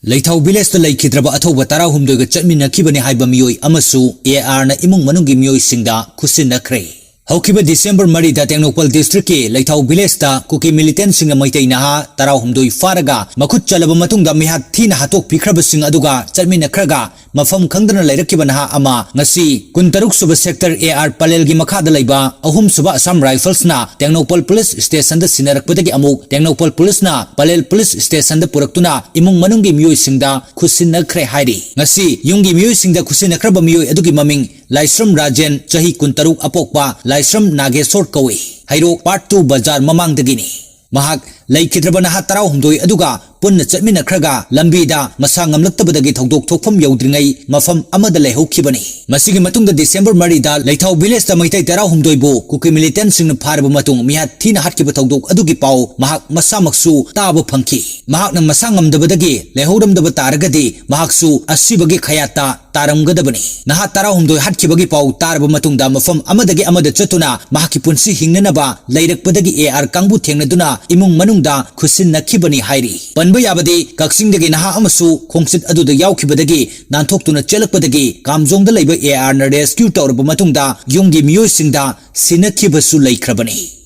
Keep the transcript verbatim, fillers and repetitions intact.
ꯂꯩꯊꯥꯎ ꯚꯤꯂꯦꯖꯇ ꯂꯩꯈꯤꯗ꯭ꯔꯕ ꯑꯊꯧꯕ ꯇꯔꯥꯍꯨꯝꯗꯣꯏꯒ ꯆꯠꯃꯤꯟꯅꯈꯤꯕꯅꯤ ꯍꯥꯏꯕ ꯃꯤꯑꯣꯏ ꯑꯃꯁꯨ ꯑꯦ ꯑꯥꯔꯅ ꯏꯃꯨꯡ ꯃꯅꯨꯡꯒꯤ ꯃꯤꯑꯣꯏꯁꯤꯡꯗ ꯈꯨꯠꯁꯤꯟꯅꯈ꯭ꯔꯦ꯫ ꯍꯧꯈꯤꯕ ꯗꯤꯁꯦꯝꯕꯔ ꯃꯔꯤꯗ ꯇꯦꯡꯅꯧꯄꯜ ꯗꯤꯁꯇ꯭ꯔꯤꯛꯀꯤ ꯂꯩꯊꯥꯎ ꯚꯤꯂꯦꯖꯇ ꯀꯨꯀꯤ ꯃꯤꯂꯤꯇꯦꯟꯁꯤꯡꯅ ꯃꯩꯇꯩ ꯅꯍꯥ ꯇꯔꯥꯍꯨꯝꯗꯣꯏ ꯐꯥꯔꯒ ꯃꯈꯨꯠ ꯆꯜꯂꯕ ꯃꯇꯨꯡꯗ ꯃꯤꯍꯥꯠ ꯊꯤꯅ ꯍꯥꯠꯇꯣꯛꯄꯤꯈ꯭ꯔꯕꯁꯤꯡ ꯑꯗꯨꯒ ꯆꯠꯃꯤꯟꯅꯈ꯭ꯔꯒ ꯃꯐꯝ ꯈꯪꯗꯅ ꯂꯩꯔꯛꯈꯤꯕ ꯅꯍꯥ ꯑꯃ ꯉꯁꯤ ꯀꯨꯟꯇꯔꯨꯛ ꯁꯨꯕ ꯁꯦꯛꯇꯔ ꯑꯦ ꯑꯥꯔ ꯄꯂꯦꯜꯒꯤ ꯃꯈꯥꯗ ꯂꯩꯕ ꯑꯍꯨꯝ ꯁꯨꯕ ꯑꯁꯥꯝ ꯔꯥꯏꯐꯜꯁꯅ ꯇꯦꯡꯅꯧꯄꯜ ꯄꯨꯂꯤꯁ ꯁ꯭ꯇꯦꯁꯟꯗ ꯁꯤꯟꯅꯔꯛꯄꯗꯒꯤ ꯑꯃꯨꯛ ꯇꯦꯡꯅꯧꯄꯜ ꯄꯨꯂꯤꯁꯅ ꯄꯂꯦꯜ ꯄꯨꯂꯤꯁ ꯁ꯭ꯇꯦꯁꯟꯗ ꯄꯨꯔꯛꯇꯨꯅ ꯏꯃꯨꯡ ꯃꯅꯨꯡꯒꯤ ꯃꯤꯑꯣꯏꯁꯤꯡꯗ ꯈꯨꯠꯁꯤꯟꯅꯈ꯭ꯔꯦ ꯍꯥꯏꯔꯤ꯫ ꯉꯁꯤ ꯌꯨꯝꯒꯤ ꯃꯤꯑꯣꯏꯁꯤꯡꯗ ꯈꯨꯠꯁꯤꯟꯅꯈ꯭ꯔꯕ ꯃꯤꯑꯣꯏ ꯑꯗꯨꯒꯤ ꯃꯃꯤꯡ ꯂꯥꯏꯁ꯭ꯔꯝ ꯔꯥꯖꯦꯟ, ꯆꯍꯤ ꯀꯨꯟꯇꯔꯨꯛ, ꯑꯄꯣꯛꯄ ꯂꯥꯏꯁ꯭ꯔꯝ ꯅꯥꯒꯦꯁꯣꯔ ꯀꯧꯏ꯫ ꯍꯩꯔꯣꯛ ꯄꯥꯔꯠ ꯇꯨ ꯕꯖꯥꯔ ꯃꯃꯥꯡꯗꯒꯤꯅꯤ꯫ ꯃꯍꯥꯛ ꯂꯩꯈꯤꯗ꯭ꯔꯕ ꯅꯍꯥ ꯇꯔꯥꯍꯨꯝꯗꯣꯏ ꯑꯗꯨꯒ ꯄꯨꯟꯅ ꯆꯠꯃꯤꯟꯅꯈ꯭ꯔꯒ ꯂꯝꯕꯤꯗ ꯃꯁꯥ ꯉꯝꯂꯛꯇꯕꯗꯒꯤ ꯊꯧꯗꯣꯛ ꯊꯣꯛꯐꯝ ꯌꯧꯗ꯭ꯔꯤꯉꯩ ꯃꯐꯝ ꯑꯃꯗ ꯂꯩꯍꯧꯈꯤꯕꯅꯤ꯫ ꯃꯁꯤꯒꯤ ꯃꯇꯨꯡꯗ ꯗꯤꯁꯦꯝꯕꯔ ꯃꯔꯤꯗ ꯂꯩꯊꯥꯎ ꯚꯤꯂꯦꯖꯇ ꯃꯩꯇꯩ ꯇꯔꯥꯍꯨꯝꯗꯣꯏꯕꯨ ꯀꯨꯀꯤ ꯃꯤꯂꯤꯇꯦꯟꯁꯤꯡꯅ ꯐꯥꯔꯕ ꯃꯇꯨꯡ ꯃꯤꯍꯥꯠ ꯊꯤꯅ ꯍꯥꯠꯈꯤꯕ ꯊꯧꯗꯣꯛ ꯑꯗꯨꯒꯤ ꯄꯥꯎ ꯃꯍꯥꯛ ꯃꯁꯥꯃꯛꯁꯨ ꯇꯥꯕ ꯐꯪꯈꯤ꯫ ꯃꯍꯥꯛꯅ ꯃꯁꯥ ꯉꯝꯗꯕꯗꯒꯤ ꯂꯩꯍꯧꯔꯝꯗꯕ ꯇꯥꯔꯒꯗꯤ ꯃꯍꯥꯛꯁꯨ ꯑꯁꯤꯕꯒꯤ ꯈꯌꯥꯠꯇ ꯇꯥꯔꯝꯒꯗꯕꯅꯤ꯫ ꯅꯍꯥ ꯇꯔꯥꯍꯨꯝꯗꯣꯏ ꯍꯥꯠꯈꯤꯕꯒꯤ ꯄꯥꯎ ꯇꯥꯔꯕ ꯃꯇꯨꯡꯗ ꯃꯐꯝ ꯑꯃꯗꯒꯤ ꯑꯃꯗ ꯆꯠꯇꯨꯅ ꯃꯍꯥꯛꯀꯤ ꯄꯨꯟꯁꯤ ꯍꯤꯡꯅꯅꯕ ꯂꯩꯔꯛꯄꯗꯒꯤ ꯑꯦ ꯑꯥꯔ ꯀꯥꯡꯕꯨ ꯊꯦꯡꯅꯗꯨꯅ ꯏꯃꯨꯡ ꯃꯅꯨꯡꯗ ꯈꯨꯠꯁꯤꯟꯅꯈꯤꯕꯅꯤ ꯍꯥꯏꯔꯤ꯫ ꯄꯟꯕ ꯌꯥꯕꯗꯤ ꯀꯛꯆꯤꯡꯗꯒꯤ ꯅꯍꯥ ꯑꯃꯁꯨ ꯈꯣꯡꯆꯠ ꯑꯗꯨꯗ ꯌꯥꯎꯈꯤꯕꯗꯒꯤ ꯅꯥꯟꯊꯣꯛꯇꯨꯅ ꯆꯦꯜꯂꯛꯄꯗꯒꯤ ꯀꯥꯝꯖꯣꯡꯗ ꯂꯩꯕ ꯑꯦ ꯑꯥꯔꯅ ꯔꯦꯁꯀ꯭ꯌꯨ ꯇꯧꯔꯕ ꯃꯇꯨꯡꯗ ꯌꯨꯝꯒꯤ ꯃꯤꯑꯣꯏꯁꯤꯡꯗ ꯁꯤꯟꯅꯈꯤꯕꯁꯨ ꯂꯩꯈ꯭ꯔꯕꯅꯤ꯫